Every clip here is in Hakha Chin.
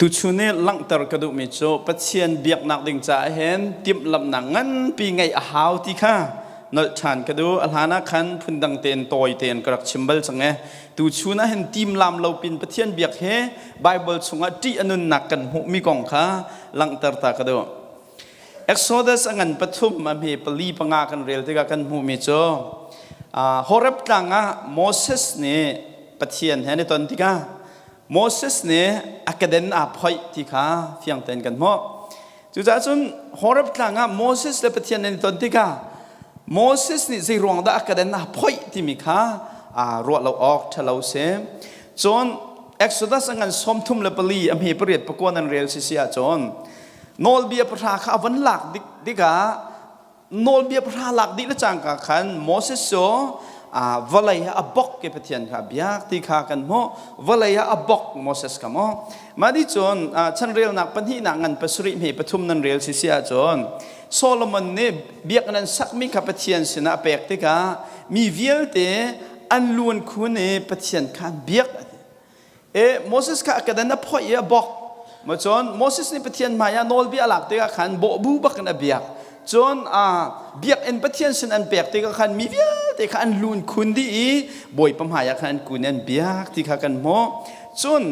Tuchun i langhter ka duhmi cu Pathian biaknak ding caah hin timhlamhnak nganpi ngeih a hau ti kha nolh ṭhan ka duh. A hlan ah khan phundang tein tawi tein ka rak chim bal cang e. Tuchun ah hin timlam lo pin Pathian biak hi Bible chungah ṭih a nunnak kan hmuhmi kong kha langhter ta ka duh. Exodus a ngan pathum a hme pali panga kan rel tikah kan hmuhmi cu Horeb tlang ah Moses nih Pathian he an i ton tikah Moses nih a keden aa phoih ti kha fiang tein kan hmuh. Cucaah cun Horeb tlang ah Moses le Pathian an i ton tikah Moses nih zei ruang dah a keden aa phoih timi kha aa ruah lo awk ṭhalo si. Cun Exodus a ngan 34 a hme pariat pakua nan rel si si ahcun nawlbia pahra kha a von lak tikah nawlbia pahra lak dih le cangka khan Moses cu vawlei ah a bok ke Pathian kha biak ti kha kan hmuh. Vawlei ah a bok Moses kha maw. Mah ni cun chanrelnak pahnihnak ngan pasarih hme pathum nan rel si si ahcun Solomon nih biakinn an sakmi kha Pathian sinah a pek tikah mi vialte an luan khun i Pathian kha an biak. E Moses kha a kedan a phoih i a bok. Ma cun Moses nih Pathian hmai ah nawlbia a lak tikah khan bawhbu bak in a biak. Cun biakinn Pathian sin an pek tikah khan mi vialte kha an lun khun dih i Bawipa hmai ah khan an kun i an biak ti kha kan hmuh. Cun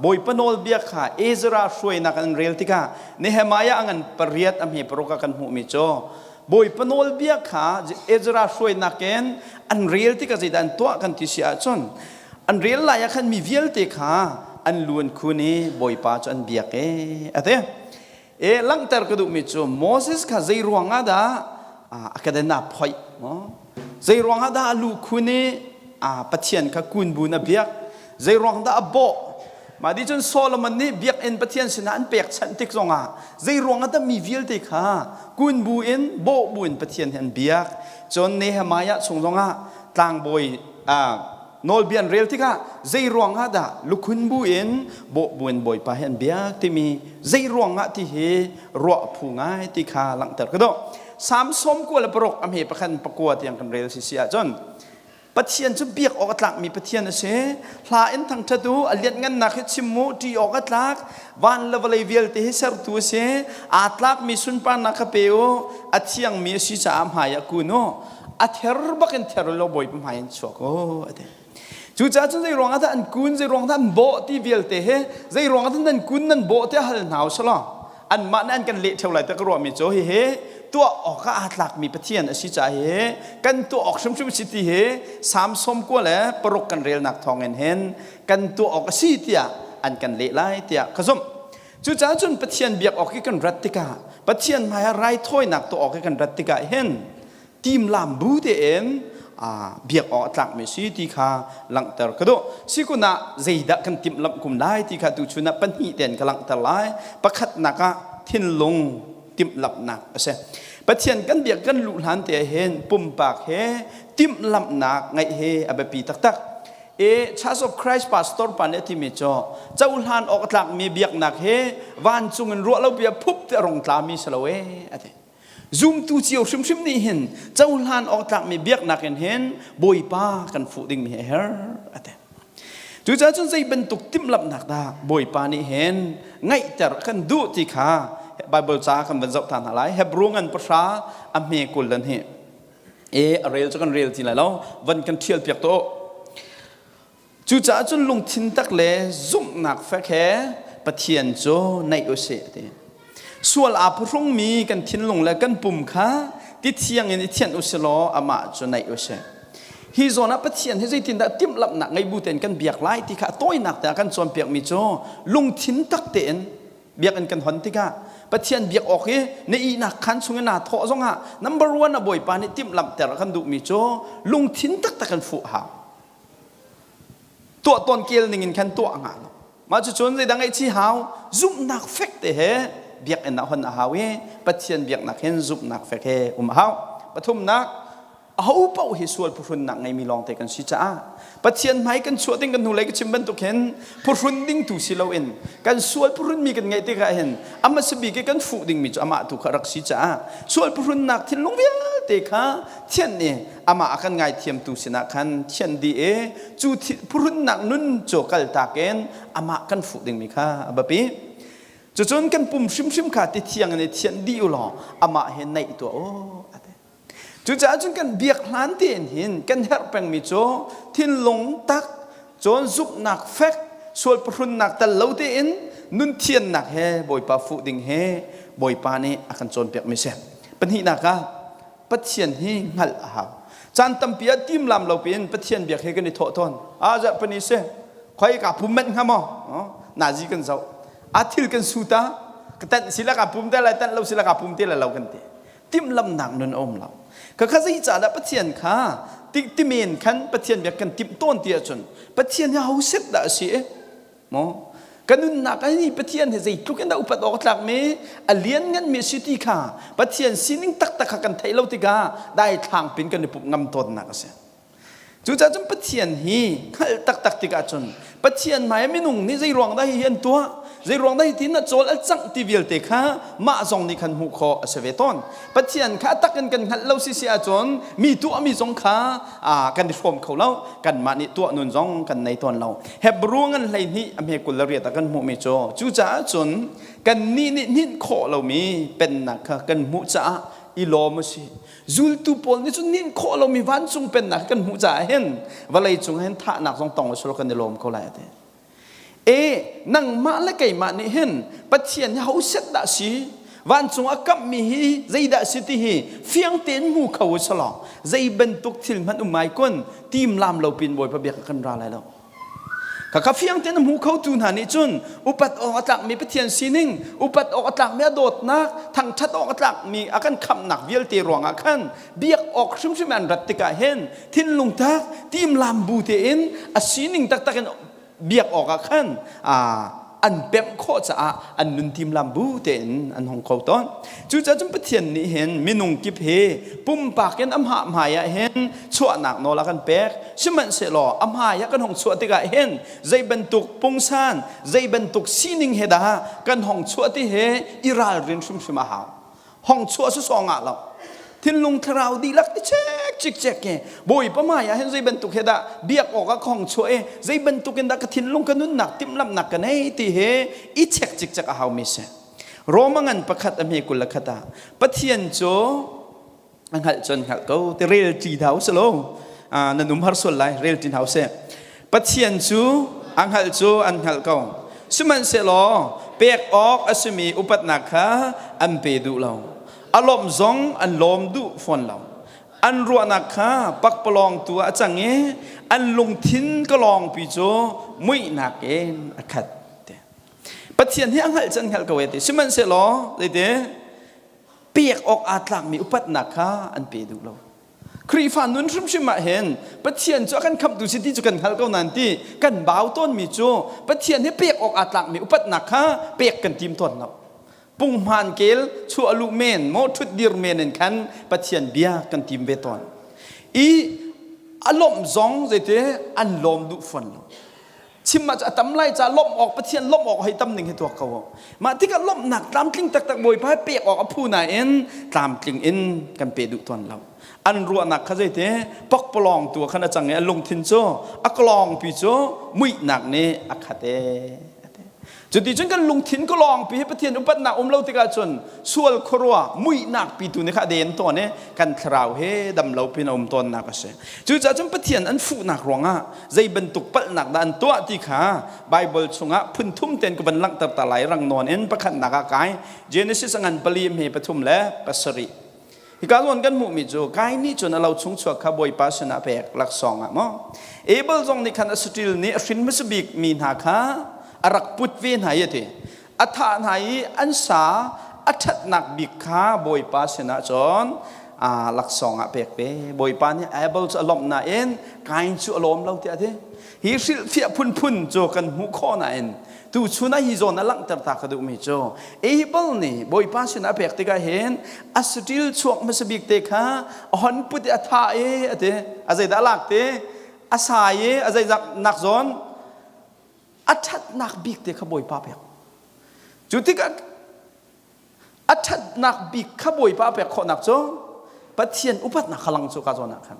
Bawipa nawlbia kha Ezra hruainak an rel tikah Nehemiah a ngan pariat a hme paruk ah kan hmuhmi cu Bawipa nawlbia kha Ezra hruainak in an rel tikah zeidah an tuah kan ti si ahcun an rel lai ah khan mi vialte kha an lu an khun i Bawipa cu an biak e a ti. E langhter ka duhmi cu Moses kha zei ruang ah dah a kedan aa phoih maw? Zei ruang ah dah a lu khun i Pathian kha kun bu in a biak? Zei ruang dah a bawh? Mah ti cun Solomon nih biakinn Pathian sinah an pekchanh tik zongah zei ruang ah dah mi vialte kha kun bu in bawh bu in Pathian hi an biak? Cun Nehemiah chung zongah tlangbawi nawlbia an rel tikah zei ruangah dah lukhun bu in bawh bu in Bawipa hi an biak timi zei ruangah ti hi ruah phu ngai ti kha langhter ka duh. Salm 96 a hme pakhat pakua tiang kan rel si si ahcun Pathian cu biak awk a tlakmi Pathian a si. Hla in thangṭhat u, a lianhngannak hi chim u, ṭih awk a tlak. Van le vawlei vialte hi sertu a si. Aa tlakmi sunparnak kha pe u, a thiangmi a si caah hmai ah kun u. A ther bak in ther lo Bawipa hmai in chuak u a ti. Cucaah cun zei ruangah dah an kun, zei ruangah dah an bawh ti vialte hi zei ruangah dah nan kun nan bawh tiah hal hna u selaw anmah nih an kan leh ṭheo lai tiah ka ruahmi cu hihi tuah awkah aa tlakmi Pathian a si caah hi kan tuah awk hrimhrim a si ti hi Salm 96 kan relnak thawngin hin kan tuah awk a si tiah an kan leh lai tiah ka zumh. Cucaah cun Pathian biak awk i kan rat tikah Pathian hmaiah raithawinak tuah awk i kan rat tikah hin timlam bu tein biak awk a tlakmi si ti kha langhter ka duh. Sikun ah zeidah kan timhlamh kum lai ti kha tuchun ah pahnih tein ka langhter lai. Pakhatnak ah thinlung timhlamhnak a si. Pathian kan biak kan luh hlan te hin pumpak he timhlamhnak ngeih hi a biapi taktak. E Church of Christ pastor pa nih a timi cu cohlan awk a tlakmi biaknak hi vancung in ruah lo bia phup te a rung tlami si lo e a ti. Zumtu cio hrimhrim nih hin cohlan awk tlakmi biaknak in hin Bawipa kan fuh dingmi hi a herh a ti. Cucaah cun zei bantuk timhlamhnak dah Bawipa nih hin ngaihter kan duh ti kha Bible ca kan van zoh ta hna lai. Hebrew ngan pahra a hme kul dan hi. E a rel cu kan rel ti lai lo van kan ṭhial piak to. Cucaah cun lungthin tak le zumhnak fek he Pathian cu naih u sih ti. Sual aa phuhrungmi kan thinlung le kan pum kha ti thiang in i thianh u sih law amah cu naih u sih. Hi zawn ah Pathian hi zeitindah timhlamhnak ngei bu tein kan biak lai ti kha a tawinak te ah kan cawnpiakmi cu lungthin tak tein biakinn kan hon tikah Pathian biak awk hi na ihnak khan chung in naa thawh zongah number one a Bawipa nih timhlamhter a kan duhmi cu lungthin taktak kan fuh hau. Tuah tawn kel ning in khan tuah ngah lo. Mah cucun zeidang ngeih chi hau zumhnak fek te he biakinn ah hon a hau i Pathian biaknak hin zumhnak fek he um a hau. Pathumnak aho paoh hi sual phuhrunnak ngeimi lawngte kan si caah Pathian hmai kan chuah ding kan hnulei ka chim bantuk hin phuhrun ding tu si loin kan sual phuhrunmi kan ngeih tikah hin a hmasa bik i kan fuh dingmi cu amah tu kha rak si caah sual phuhrunnak thinlung vialte. vialte kha thianh i amah a kan ngaithiamtu sinah khan thianh dih i cu phuhrunnak nun cu kaltak in amah kan fuh dingmi kha a biapi. Cucun kan pum hrimhrim kha ti thiang in i thianh dih u law amah he naih tuah u a ti. Cucaah cun kan biak hlan tein hin kan herh pengmi cu thinlung tak cun zumhnak fek sual pahrunnak tal lo tein nun thiannak he Bawipa fuh ding he Bawipa nih a kan cawnpiakmi si. Pahnihnak ah Pathian hi hngalh a hau. Caan tampi ah timlam lo piin Pathian biak hi kan i thawh tawn. Ah za pani si. Khoi ka pum manh hnga maw? Nazi kan zoh. A thil kan su ta. Ka tanh sila ka pum te lai tanh lo sila ka pum te lai lo kan ti. Timhlamnak nun a um lo. Khakha zeicahdah Pathian kha timen khan Pathian biak kan timh tawn ti ahcun Pathian hi ho set dah a si i maw kan nunnak ah hi Pathian hi zeitluk in dah upat awk a tlakmi a liannganmi a si ti kha Pathian sining taktak kha kan theih lo tikah daithlang pin kan i pumh ngam tawnnak a si. Cucaah cun Pathian hi hngalh taktak tikah cun Pathian hmai ah minung nih zei ruang dah hihi an tuah, zei ruang dah hitin a cawl a cangh ti vialte kha mah zong nih khan hmuh khawh a si ve tawn. Pathian kha a tak in kan hngalh lo si si ahcun mi tuahmi zong kha kan i hrawm kho lo, kanmah nih tuah nun zong kan nei tawn lo. Hebru ngan 12 a hme 28 ah kan hmuhmi cu cucaah cun kannih nih hninh khawh lomi pennak kha kan hmuh caah i lawm a si. Zultu pawl nih cun nin khawh lomi vancung pennak kan hmuh caah hin vawlei cung hin thahnak zong tong usulaw kan i lawm ko lai ati. E nangmah le keimah nih hin Pathian hi ho set dah si vancung a kamhmi hi zeidah si ti hi fiang tein hmu kho usulaw zei bantuk thil hmanh um ai kun tim lam lo pin Bawipa biak kan ra lai lo. Khakha fiang tein a hmu khotu hna nih cun upat awk a tlakmi Pathian sining, upat awk a tlakmi a dawtnak, thangṭhat awk a tlakmi a kan khamhnak vialte ruangah khan biak awk hrimhrim an rat tikah hin thinlung tak timlam bu tein a sining taktak in biak awkah khan an pemh khawh caah an nun timlam bu tein an hong kho tawn. Cucaah cun Pathian nih hin minung kip hi pumpak in amah hmai ah hin chuahnak nawl a kan pek. Sihmanhsehlaw a hmai ah kan hong chuah tikah hin zei bantuk pungsan, zei bantuk sining he dah kan hong chuah ti he i ralrin hrimhrim a hau. Hong chuah sawsawh ngah lo. Thinlung thlarau dihlak ti chek cikcek ke Bawipa hmai ah hin zei bantuk he dah biak awk ah ka hong chuah i zei bantuk in dah ka thinlung ka nunnak timhlamhnak ka nei ti he i chek cikcek a haumi si. Roma ngan pakhat a hme 21 ah Pathian cu a hngalh cun hngalh ko ti rel ṭi hna usih law nan um har sual lai rel ṭi hna usih Pathian cu a hngalh cu an hngalh ko sihmanhsehlaw pek awk a simi upatnak kha an pe duh lo a lawmh zong an lawm duh fawn lo an ruahnak kha pakpalawng tu ah a cang i an lungthin ka lawngpi cu muihnak in a khat Pathian hi a hngalh cun hngalh ko e ti sihmanhsehlaw zeiti pek awk aa tlakmi upatnak kha an pe duh lo. Khrihfa nun hrimhrim ah hin Pathian cu a kan khamhtu si ti cu kan hngal ko nain ti kan bau tawnmi cu Pathian hi pek awk aa tlakmi upatnak kha pek kan tim tawn lo. Punghman kel chuah luh men maw ṭhut dir men in khan Pathian bia kan tim ve tawn. I a lawmh zong zeiti an lawm duh fawn lo. Chim ah cu a tam lai ca lawmh awk Pathian lawmh awk hei tam ning hi tuak ko. Mah tikah lawmhnak tlamtling taktak Bawipa he pek awk a phu nain tlamtling in kan pe duh tawn lo. An ruahnak kha zeite pokpalawng tu khan a cang i a lungthin cu a kalawngpi cu muihnak nih a khat ee. Cuti cun kan lungthin kalawngpi hi Pathian upatnak um lo tikah cun sual khuarua muihnak pi tu nih kha a den tawn i kan thlarau he dam lo pin a um tawnnak a si. Cucaah cun Pathian an fuhnak ruangah zei bantuk palhnak dah an tuah ti kha Baibal chungah phun thum ten ka van langhter ta lai rang nawn in pakhatnak ah kai Genesis a ngan pali hme pathum le pasarih Hika zawn kan hmuhmi cu Kain nih cun a lo chung chuak kha Bawipa sinah pek laksawng ah maw Abel zong nih khan a saṭil nih a hrin hmasa bik mi hna kha a rak put ve hna i a ti a thah hna i an sa a ṭhatnak bik kha Bawipa sinah cun laksawng ah pek ve Bawipa nih Abel cu a lawmh nain Kain cu a lawm lo tiah a ti hi hrilhfiah phunphun cu kan hmuh khawh nain tuchun ah hi zawn a langhter ta ka duhmi cu Abel nih Bawipa sinah a pek tikah hin a saṭil chuak hmasa bik te kha a hon put i a thah i a ti a zeidah a lak ti a sai i a zeizak nak zawn a ṭhatnak bik te kha Bawipa pek. Cu tikah a ṭhatnak bik kha Bawipa pek khawhnak cu Pathian upatnak kha lang cu ka zawn ah khan.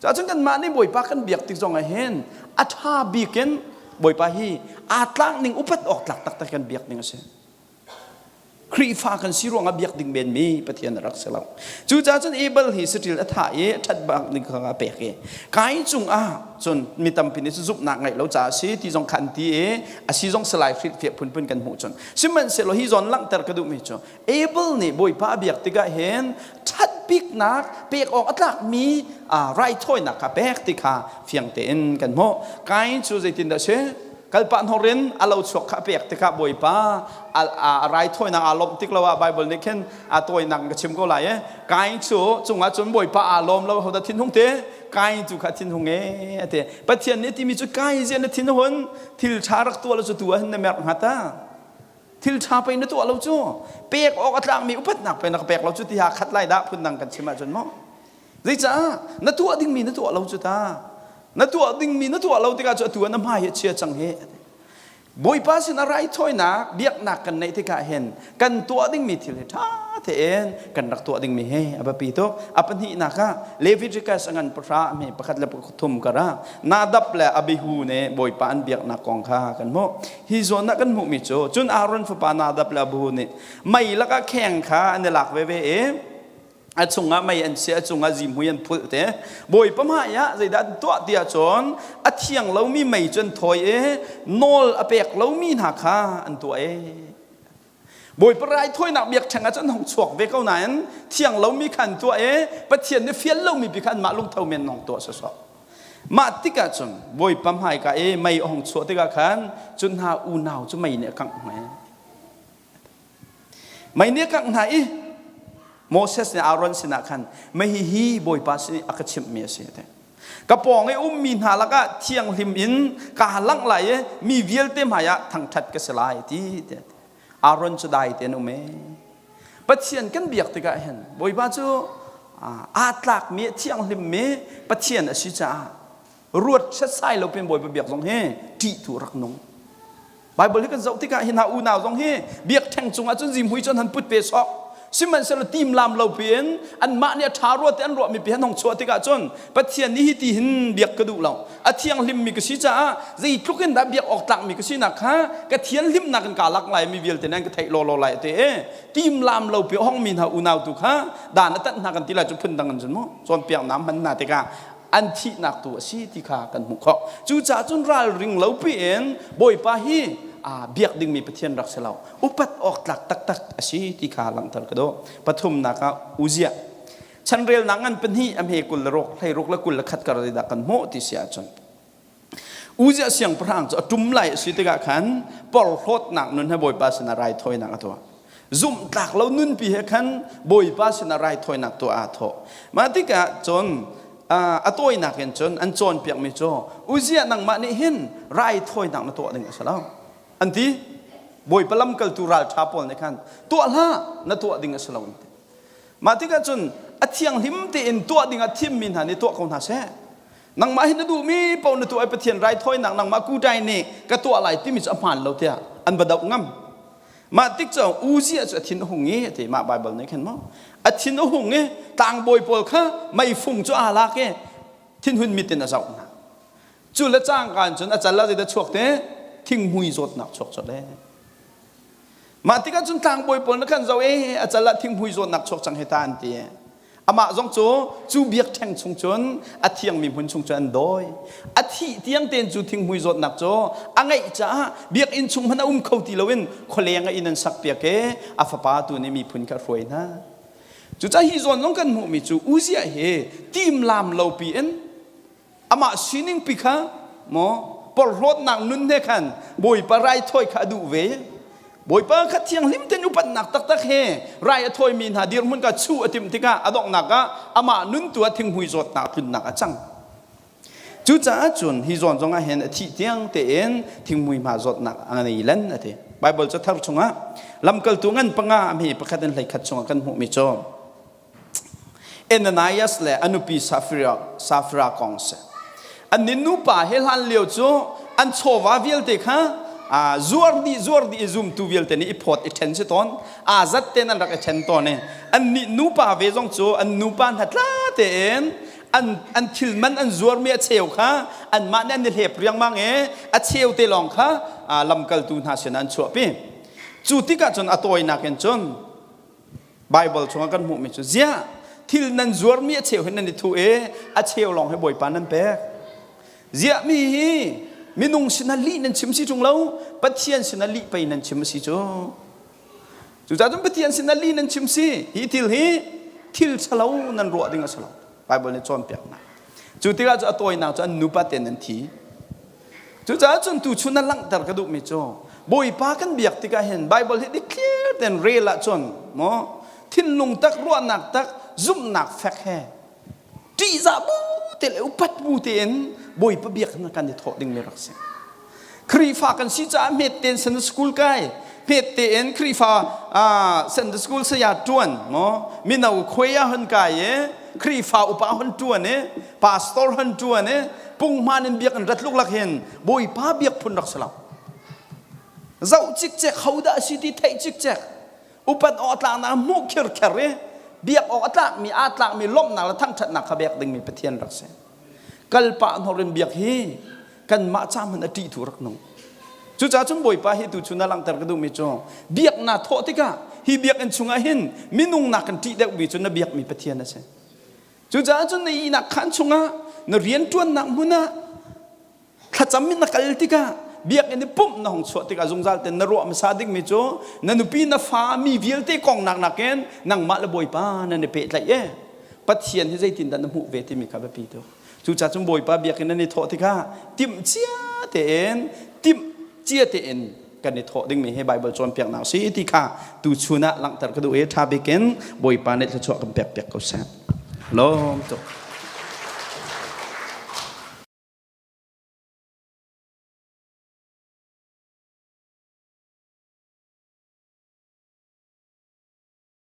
Cuahcun kanmah nih Bawipa kan biak tik zong ah hin a ṭha bik in Bawipa hi aa tlak ning upat awk tlak taktak kan biak ding a si. Khrihfa kan si ruangah biak ding menmi Pathian a rak si lo. Cucaah cun Abel hi saṭil a thah i a ṭhat bak ding kha a pek i Kain cungah cun mi tampi nih zumhnak ngeih lo caah a si ti zong kha an ti i a si zong salai hrilhfiah phunphun kan hmuh cun. Sihmanhsehlaw hi zawn langhter ka duhmi cu Abel nih Bawipa a biak tikah hin ṭhat biknak pek awk a tlakmi raithawinak kha pek ti kha fiang tein kan hmuh. Kain cu zeitindah a si? Kalpah hnor in a lo chuak kha a pek tikah Bawipa a raithawinak aa lawmh tik lo ah Bible nih khin a tawinak in ka chim ko lai i Kain cu cungah cun Bawipa aa lawm lo hodah thinhung te Kain cu kha thinhung e a ti. Pathian nih timi cu Kain zian na thinhun thil ṭha rak tuah lo cu tu ah hin na merh hnga ta. Thil ṭha pei na tuah lo cu pek awk a tlakmi upatnak pei na ka pek lo cu ti ha khat lai dah phundang kan chim ahcun maw Zeicah na tuah dingmi na tuah lo cu ta. Na tuah dingmi na tuah lo tikah cu atu ah na hmai hi a chia cang hi. Bawipa sin a raithawinak biaknak kan neih tikah hin kan tuah dingmi thil hi ṭha tein kan rak tuah dingmi hi a biapi tuk. A pahnihnak ah Leviticus a ngan pahra a hme pakhat le pathum kar ah Nadab le Abihu nih Bawipa an biaknak kong kha kan hmuh. Hi zawn ah kan hmuhmi cu cun Aaron fapa Nadab le Abihu nih mei lakah kheng kha an i lak veve i a chungah mei an chiah a cungah zihmui an phulh te bawipa hmai ah zeidah an tuah ti ahcun a thiang lomi mei cu an thawi i nawl a pek lomi hna kha an tuah i bawipa raithawinak biakṭheng ah cun hong chuak ve ko nain thiang lomi kha an tuah i pathian nih fial lomi pi kha anmah lungtho men hong tuah sawsawh mah tikah cun bawipa hmaika i mei a hong chuah tikah khan cun hna unau cu mei nih a kangh hna Mei nih a kangh hna i Moses nih Aaron sinah khan mei hi Bawipa sin a ka chimhmi a si a ti. Ka pawng i ummi hna lakah thianghlim in kaa langh lai i mi vialte hmaiah thangṭhat ka si lai ti ti. Aaron cu dai tein um ee. Pathian kan biak tikah hin Bawipa cu aa tlakmi a thianghlimmi Pathian a si caah ruat setsai lo pin Bawipa biak zong hi ṭih tu rak nung. Bible hi kan zoh tikah hi hna unau zong hi biakṭheng cungah cun zihmui cu an han put pe sawk. Sihmanhsehlaw timlam lo piin anmah nih a ṭha rua te an ruahmi pi han hong chuah tikah cun Pathian nih hi ti hin biak ka duh lo. A thianghlimmi ka si caah zeitluk in dah biak awk tlakmi ka sinak kha ka thianhlimnak in kaa lak lai mi vialte nih an ka theih lawlaw lai te e timlam lo pi hongmi hna unau tu kha dan a tanh hna kan ti lai cu phundang an cun mu cawnpiaknak hman hna tikah an thihnak tu a si ti kha kan hmuh khawh. Cucaah cun ralring lo piin Bawipa hi biak dingmi Pathian rak si lo. Upat awk tlak taktak a si ti kha langhter ka duh. Pathumnak ah Uziah. Chanrelnak ngan pahnih a hme kul le ruk, hleiruk le 21 kar dah kan hmuh ti si ahcun Uziah siangpahrang cu a ṭum lai a si tikah khan porhlawtnak nun he Bawipa sinah raithawinak a tuah. Zumhtlak lo nunpi he khan Bawipa sinah raithawinak tuah aa thawh. Mah tikah cun a tawinak in cun an cawnpiakmi cu Uziah nangmah nih hin raithawinak na tuah ding a si lo. An ti. Bawipa lamkaltu ralṭha pawl nih khan tuah hlah na tuah ding a si lo an ti. Mah tikah cun a thianghlim tein tuah dingah thimmi hna nih tuah ko hna seh. Nangmah hi na duhmi paoh na tuah i Pathian raithawinak nangmah kutai nih ka tuah lai timi cu a hmaan lo tiah an va doh ngam. Mah tik cu Uziah cu a thin a hung i ti mah Baibal nih khan maw a thin a hung i tlangbawi pawl kha meifung cu aa lak i thinhun mit in a zoh hna. Cu le cangka in cun a cal ah zeidah chuak te thinghmui zawtnak chuak colh ee. Mah tikah cun tlangbawi pawl na khan zoh i a cal ah thinghmui zawtnak chuak cang hi ta an ti. Amah zong cu cu biakṭheng chung cun a thiangmi hmun chung cun an dawi. A thih tiang tein cu thinghmui zawtnak cu a ngeih caah biakinn chung hmanh a um kho ti loin khualeng a inn an sakpiak i a fapa tu nih miphun kha a hruai hna. Cucaah hi zawn zong kan hmuhmi cu Uziah hi timlam lo piin amah sining pi kha maw porhlawtnak nun he khan Bawipa raithawi kha a duh ve. Bawipa kha thianghlim tein upatnak taktak he rai a thawimi hna dirhmun kha chuh a timh tikah a donghnak ah amah nun tu ah thinghmui zawtnak tlunnak a cang. Cucaah cun hi zawn zong ah hin a thih tiang tein thinghmui hma zawtnak a ngei len a ti. Bible cathar chungah lamkaltu ngan panga a hme pakhat in hleikhat chungah kan hmuhmi cu Ananias le a nupi Safira, Safira kong si. An nin nupa he hlan lio cu an chawva vialte kha Zuar dih zuar dih i zumtu vialte nih i phawt i ṭhen si tawn. Aa zat tein an rak i ṭhen tawn i annih nupa ve zong cu an nupa hnatla tein an an thil man an zuarmi a cheu kha anmah nih an i hlep riangmang i a cheu te lawng kha lamkaltu hna sinah an chuahpi. Cu tikah cun a tawinak in cun Baibal chungah kan hmuhmi cu ziah thil nan zuarmi a cheu hi nan i thuh i a cheu lawng hi Bawipa nan pek. Ziah mi hi minung sinah lih nan chim si ṭung lo, Pathian sinah lih pei nan chim a si cu. Cucaah cun Pathian sinah lih nan chim si. Hi thil hi thil ṭhalo nan ruah ding a si lo. Baibal nih cawnpiaknak. Cu tikah cu a tawinak cu an nupa tein an thi. Cucaah cun tuchun ah langhter ka duhmi cu Bawipa kan biak tikah hin Baibal hi dikthliar tein rel ahcun maw thinlung tak ruahnak tak zumhnak fek he ṭihzah bu te le upat bu tein Bawipa biak na kan i thawh dingmi rak si. Khrihfa kan si caah hmet tein Sunday school kai hmet tein Khrihfa Sunday school saya ṭuan maw mino khuai ah hun kai i Khrihfa upa hun ṭuan i pastor hun ṭuan i punghman in biak in rat luklak hin Bawipa biak phun rak si lo. Zoh cikcek hodah a si ti theih cikcek upat awk a tlaknak hmuh khirkher i biak awk a tlakmi aa tlakmi lawmhnak le thangṭhatnak kha biak dingmi Pathian rak si. Kalpah hnor in biak hi kanmah ca hmanh a ṭih tu rak nung. Cucaah cun Bawipa hi tu chun ah langhter ka duhmi cu biaknak thawh tikah hi biakinn chungah hin minung nak kan ṭih deuhmi cu na biakmi Pathian a si. Cucaah cun na ihnak khaan chungah na rianṭuannak hmun ah thlacam in na kal tikah biakinn i pumh na hung chuah tikah zungzal ten na ruah hmasa dingmi cu na nupi na fa mi vialte kong nak nakin nangmah le Bawipa nan i pehtlaih e Pathian hi zeitindah na hmuh ve timi kha biapi tuk. Cucaah cun Bawipa biakinn nan i thawh tikah timh cia tein timh cia tein kan i thawh dingmi hi Baibal cawnpiaknak a si ti kha tuchun ah langhter ka duh i ṭha bik in Bawipa nih thluachuah kan pek piak ko seh. Lawm tuk.